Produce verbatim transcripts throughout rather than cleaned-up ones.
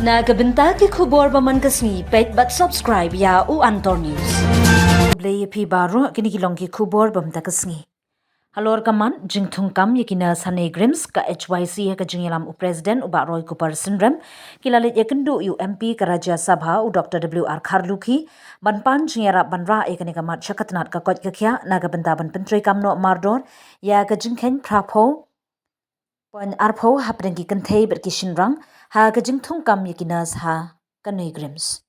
Na ka bynta ki khubor ba man ka sngi, peit bad subscribe ïa U Antor News. Khublei ïa phi baroh, kine ki long ki khubor ba mynta ka sngi. Halor ka mat jingthung kam ïa ki nurse ha NEIGRIHMS, ka H Y C ha ka jingïalam u President u Bah Roy Cooper Synrem, ki la leit ïakynduh ïa u M P ka Rajya Sabha u Doctor W R Kharlukhi, ban pan jingïarap ban rah ïa kane ka mat sha ka tnat ka koit ka khiah na ka bynta ban pyntreikam noh mardor ïa ka jingkheiñ phra phew point ar phew hapdeng ki kynthei bad ki shynrang ha ka jingthung kam ïa ki nurse ha ka NEIGRIHMS.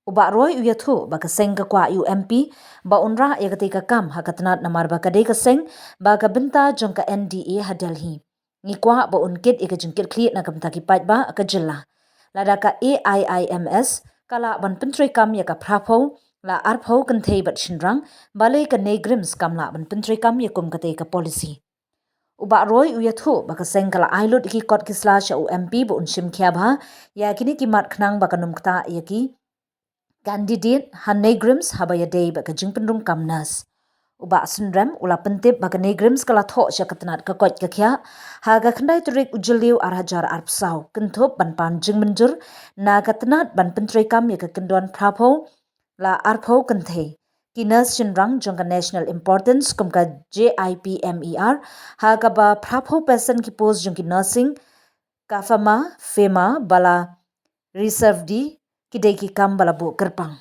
U Bah Roy u ïathuh ba ka seng ka kwah ïa u M P ba un rah ïa katei ka kam ha ka tnat namar ba ka dei ka seng ba ka bynta jong ka N D A ha Delhi. Ngi kwah ba un kit ïa ka jingkitkhlieh na ka bynta ki paidbah ka jylla. Lada ka A I I M S ka lah ban pyntreikam ïa ka phra phew la ar phew kynthei bad shynrang, balei ka NEIGRIHMS kam lah ban pyntreikam ïa kum katei ka policy. U Bah Roy u ïathuh ba ka seng ka la ai lut ïa ki kot ki sla sha u M P ba un shim khia bha ïa kine ki mat khnang ba kan ym ktah ïa ki candidate ha NEIGRIHMS haba ïadei bad ka jingpynrung kam nurse. U Bah Synrem u la pyntip ba ka NEIGRIHMS ka la thoh sha ka tnat ka koit ka khiah ha ka khyndai tarik u Jylliew ar hajar arphew saw, kynthup ban pan jingmynjur na ka tnat ban pyntreikam ïa ka kyndon phra phew la ar phew kynthei ki nurse shynrang jong ka National Importance kum ka J I P M E R, ha kaba phra phew percent ki post jong ki nursing ka FEMA, FEMA ba la reserve, dei ki dei ki kam ba la buh kyrpang.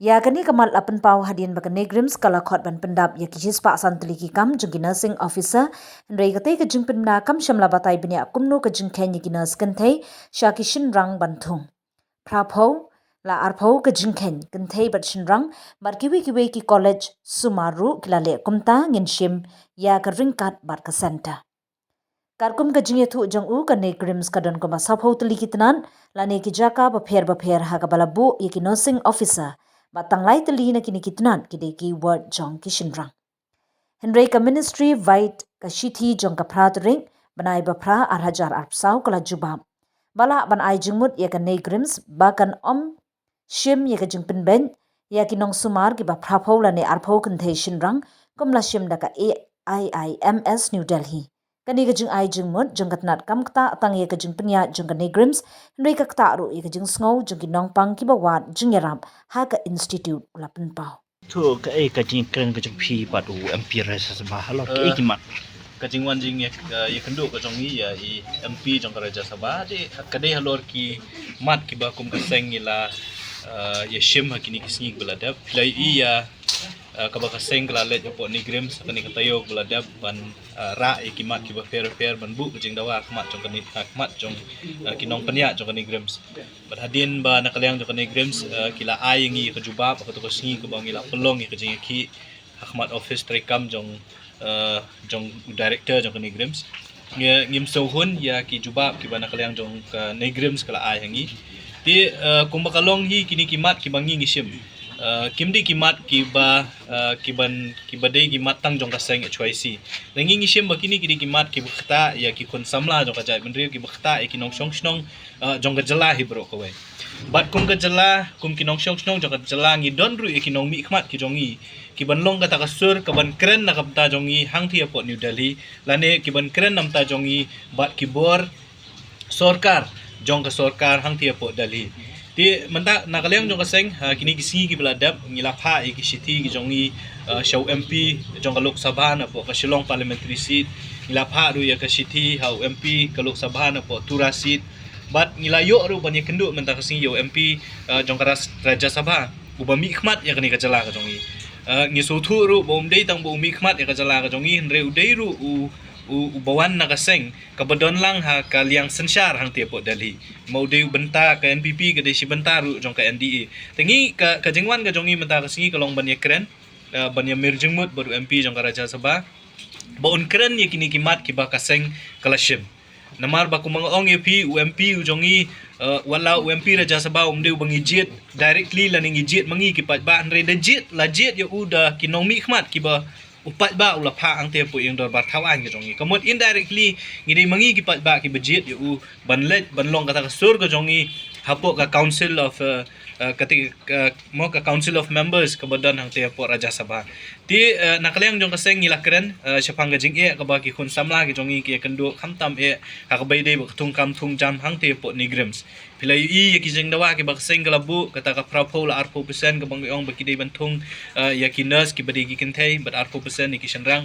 Ïa kane ka mat la pynpaw hadien ba ka NEIGRIHMS ka la khot ban pyndap ïa ki shispah san tylli ki kam jong ki nursing officer, hynrei katei ka jingpynbna kam shym la batai bniah kumno ka jingkheiñ ïa ki nurse kynthei sha ki shynrang ban thung. Phra phew la ar phew ka jingkheiñ kynthei bad shynrang bad kiwei kiwei ki college sumar ruh ki la leh kumta, ngin shim ïa ka ryngkat bad ka centre. Katkum ka jingïathuh jong u, ka NEIGRIHMS ka don kumba saw phew tylli ki tnat lane ki jaka bapher bapher ha kaba la buh ïa ki nursing officer, bad tang lai tylli na kine ki tnat ki dei ki ward jong ki shynrang. Hynrei ka Ministry viet ka shithi jong ka phra tarik bnai ba phra ar hajar arphew saw ka la jubab ba lah ban ai jingmut ïa ka NEIGRIHMS ba kan ym shim ïa ka jingpynbeit ïa ki nongsumar kiba phra phew lane ar phew kynthei shynrang kum la shim da ka A I I M S New Delhi. Kane ka jingai jingmut jong ka tnat kam ktah tang ïa ka jingpynïaid jong ka NEIGRIHMS, hynrei ka ktah ruh ïa ka jingsngew jong ki nongpang kiba wad jingïarap ha ka institute, u la pynpaw. To, kaei ka jingkren ka jong phi bad u M P Rajya Sabha halor kaei ki mat? Ka jingwan jingïa, eh, ïakynduh ka jong ngi ïa i M P jong ka Rajya Sabha, dei ka dei halor ki mat kiba kum ka seng ngi la, eh, ïashim ha kine ki sngi kiba la dep. Phi la ïohi ïa, eh, kaba ka seng ka la leit hapoh NEIGRIHMS ha kane ka taïew kaba la dep ban, eh, rah ïa ki mat kiba pher pher ban buh ka jingdawa ha khmat jong ka NEI-, ha khmat jong, eh, ki nongpynïaid jong ka NEIGRIHMS. Bad hadien ba na ka liang jong ka NEIGRIHMS, eh, ki la ai ïa ngi ka jubab ha kato ka sngi kaba ngi la pynlong ïa ka jingïakhih ha khmat office treikam jong, eh, jong u director jong ka NEIGRIHMS. Ngi, ngim sngewhun ïa ki jubab kiba na ka liang jong ka NEIGRIHMS ka la ai ha ngi. Te, eh, kumba ka long hi, kine ki mat kiba ngi ngi shim, eh, kim dei ki mat kiba, eh, kiban, kiba dei ki mat tang jong ka seng H Y C. Te ngi ngi shim ba kine ki dei ki mat kiba ktah ïa ki khun samla jong ka jaitbynriew, kiba ktah ïa ki nongshong shnong, eh, jong ka jylla hi baroh kawei. Bad kum ka jylla, kum ki nongshong shnong jong ka jylla, ngi don ruh ïa ki nongmihkhmat ki jong ngi kiban long kata ka sur kaban kren na ka bynta jong ngi hangtei hapoh New Delhi, lane kiban kren na bynta jong ngi bad ki bor sorkar jong ka sorkar hangtei hapoh Delhi. Te mynta na ka liang jong ka seng, ha kine ki sngi kiba la dep ngi la phah ïa ki shithi ki jong ngi, eh, sha u M P jong ka Lok Sabha napoh ka Shillong Parliamentary Seat. Ngi la phah ruh ïa ka shithi ha u M P ka Lok Sabha napoh Tura Seat. Bad ngi la ïoh ruh ban ïakynduh mynta ka sngi ïa u M P, eh, jong ka Ras-, Rajya Sabha, uba mihkhmat ïa kane ka jylla ka jong ngi. Eh, ngi sngewthuh ruh ba um dei tang ba u mihkhmat ïa ka jylla ka jong ngi, hynrei u dei ruh u, u, uba wan na ka seng kaba don lang ha ka liang synshar hangtei hapoh Delhi. Ma u dei u bynta ka N P P, ka dei shi bynta ruh jong ka N D A. Te ngi ka, ka jingwan ka jong ngi mynta ka sngi ka long ban ïakren, eh, ban ïamir jingmut bad u M P jong ka Rajya Sabha ba un kren ïa kine ki mat kiba ka seng ka la shim. Namar ba kumba nga ong ïa phi, u M P u jong ngi, eh, wat la u M P Rajya Sabha um dei uba ngi jied directly lane ngi jied ma ngi ki paidbah, hynrei da jied, la jied ïa u da ki nongmihkhmat kiba u paidbah u la phah hangtei hapoh ïing dorbar thaw aiñ ka jong ngi. Ka mut indirectly ngi dei ma ngi ki paidbah kiba jied ïa u ban leit ban long kata ka sur ka jong ngi hapoh ka Council of, eh, Uh, kata ka, mo ka Council of Members kaba don hangta hapoh Rajya Sabha. Te, uh, na ka liang jong ka seng ngi la kren, uh, shaphang ka jingeh kaba ki khun samla ki jong ngi ki ïakynduh, khamtam eh ha kaba ïadei bad ka thungkam thungjam hangta hapoh NEIGRIHMS. Phi la ïohi ïa ki jingdawa kiba ka seng ka la buh, kata ka phraphew la arphew percent kaba ngi ong ba ki dei ban thung, uh, ïa ki nurse kiba dei ki kynthei, bad arphew percent ïa ki shynrang.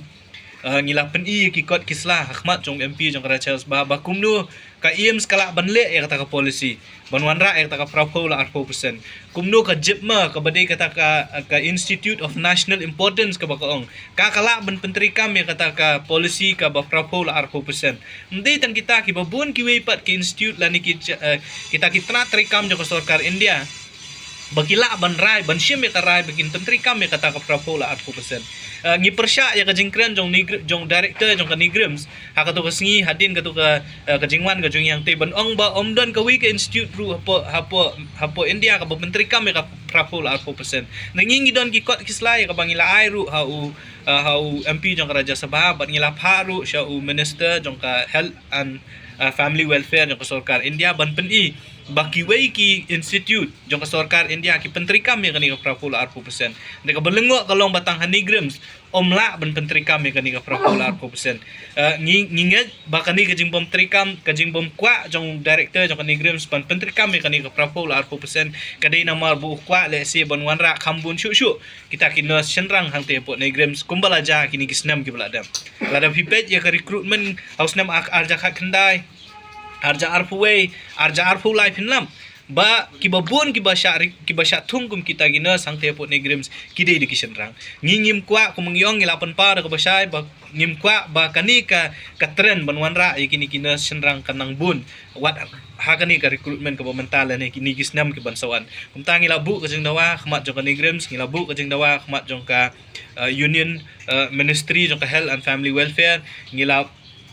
Uh, ngi la pyni ïa ki kot ki sla ha khmat jong MP jong ka Rajya Sabha ba kumno ka AIIMS ka lah ban leh ïa kata ka policy ban wanrah ïa kata ka phraphew la arphew percent. Kumno ka JIPMER kaba dei kata ka, ka Institute of National Importance kaba ka ong, ka ka lah ban pyntreikam ïa kata ka policy kaba phraphew la arphew percent. Ym dei tang kita, kiba bun kiwei pat ki institute lane ki, uh, kita ki tnat treikam jong ka sorkar India ba ki lah ban rai, ban shim ïa ka rai ba kin pyntreikam ïa kata ka phraphew la arphew percent. Uh, ngi pyrshah ïa ka jingkren jong NEIGRI-, jong director jong ka NEIGRIHMS ha katu ka sngi, hadien katu ka, uh, ka jingwan ka jong ngi hangta, ban ong ba ym don kawei ka institute ruh hapoh, hapoh, hapoh India kaba pyntreikam ïa ka phraphew la arphew percent. Ngi, ngi don ki kot ki sla ïa kaba ngi la ai ruh ha u, uh, ha u MP jong ka Rajya Sabha, bad ngi la phah ruh sha u Minister jong ka Health and, uh, Family Welfare jong ka sorkar India ban pyni ba kiwei ki institute jong ka sorkar India ki pyntreikam ïa kane ka phraphew la arphew percent. Te kaba lyngngoh ka long ba tang ha NEIGRIHMS ym lah ban pyntreikam ïa kane ka phraphew la arphew percent. Uh, ngi, ngi ngeit ba kane ka jingbym treikam, ka jingbym kwah jong director jong ka NEIGRIHMS ban pyntreikam ïa kane ka phraphew la arphew percent ka dei namar ba u kwah lehse ban wanrah kham bun shuh shuh kita ki nurse shynrang hangta hapoh NEIGRIHMS kumba la jia kine ki snem kiba la dep. Lada phi peit ïa ka recruitment ha u snem ar-, arhajar khatkhyndai, arhajar arphew wei, arhajar arphew lai, phin lap ba kiba bun kiba shah ri-, kiba shah thung kum kita ki nurse hangta hapoh NEIGRIHMS ki dei da ki shynrang. Ngi ngim kwah, kum ngi ong, ngi la pynpaw da kaba shai ba ngim kwah ba kane ka, ka trend ban wanrah ïa kine ki nurse shynrang kan nang bun wat ha kane ka recruitment kaba mynta lane kine ki snem kiban sa wan. Kumta ngi la buh ka jingdawa ha khmat jong ka NEIGRIHMS, ngi la buh ka jingdawa ha khmat jong ka, uh, Union, uh, Ministry jong ka Health and Family Welfare, ngi la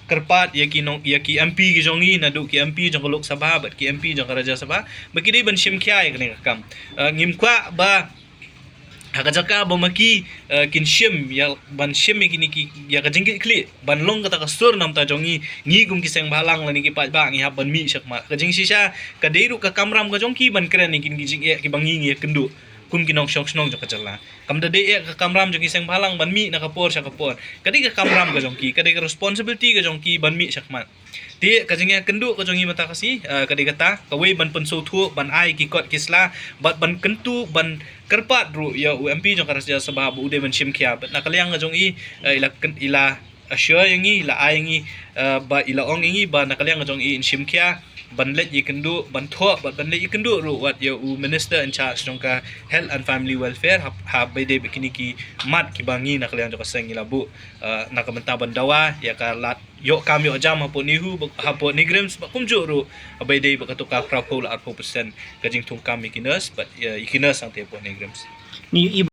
kyrpad ïa ki nong, ïa ki MP ki jong ngi, naduh ki MP jong ka Lok Sabha bad ki MP jong ka Rajya Sabha, ba ki dei ban shim khia ïa kane ka kam. Uh, ngim kwah ba ha ka jaka ba ma ki, uh, kin shim ïa, ban shim ïa kine ki, ïa ka jingkitkhlieh ban long kata ka sur na ka bynta jong ngi, ngi kum ki seng bhalang lane ki paidbah ngi hap ban mih shakhmat. Ka jingshisha ka dei ruh ka kamram ka jong ki ban kren ïa kine ki jingeh kiba ngi ngi ïakynduh kum ki nongshong shnong jong ka jylla. Kam da dei eh ka kamram jong ki seng bhalang ban mih na ka por sha ka por. Ka dei ka kamram ka jong ki, ka dei ka responsibility ka jong ki ban mih shakhmat. Te ka jingïakynduh ka jong ngi mynta ka sngi, uh, ka dei kata, kawei ban pynsngewthuh, ban ai ki kot ki sla, bad ban kyntu, ban kyrpad ruh ïa u MP jong ka Rajya Sabha ba u dei ban shim khia. Bad na ka liang ka jong i, uh, i la kyn-, i la assure ïa ngi, i la ai ïa ngi, uh, ba i la ong ïa ngi ba na ka liang ka jong i in shim khia ban leit ïakynduh, ban thoh bad ban leit ïakynduh ruh wat ïa u Minister in charge jong ka Health and Family Welfare, ha, ha ba ïadei bad kine ki mat kiba ngi na ka liang jong ka seng ngi la buh, uh, na ka bynta ban dawa ïa ka lad ïoh kam ïoh jam hapoh NEHU, hapoh NEIGRIHMS, bad kumjuh ruh ha ba ïadei bad katu ka phraphew la arphew percent ka jingthungkam ïa ki nurse bad, uh, ïa ki nurse hangta hapoh NEIGRIHMS. Ni i